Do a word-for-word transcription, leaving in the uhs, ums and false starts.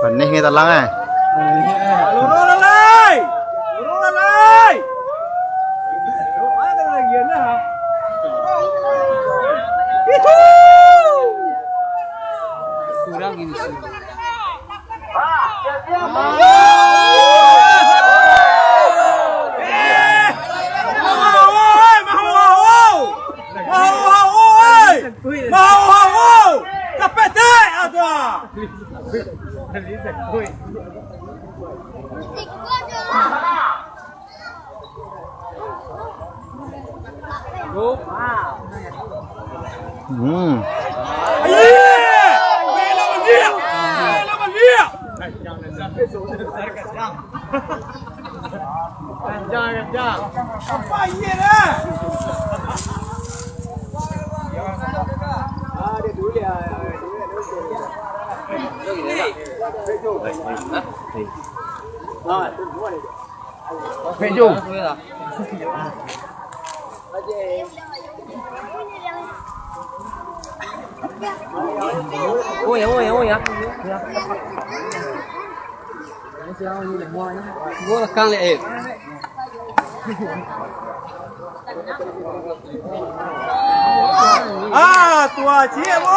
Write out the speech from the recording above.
Paneh ni talang, eh. Lurus lah, lai! Lurus lah, lai! Kurang ini sih. Hmm. Oh ya, oh ya, oh ya. Gua rekam, eh. Ah, tua ciek, boy.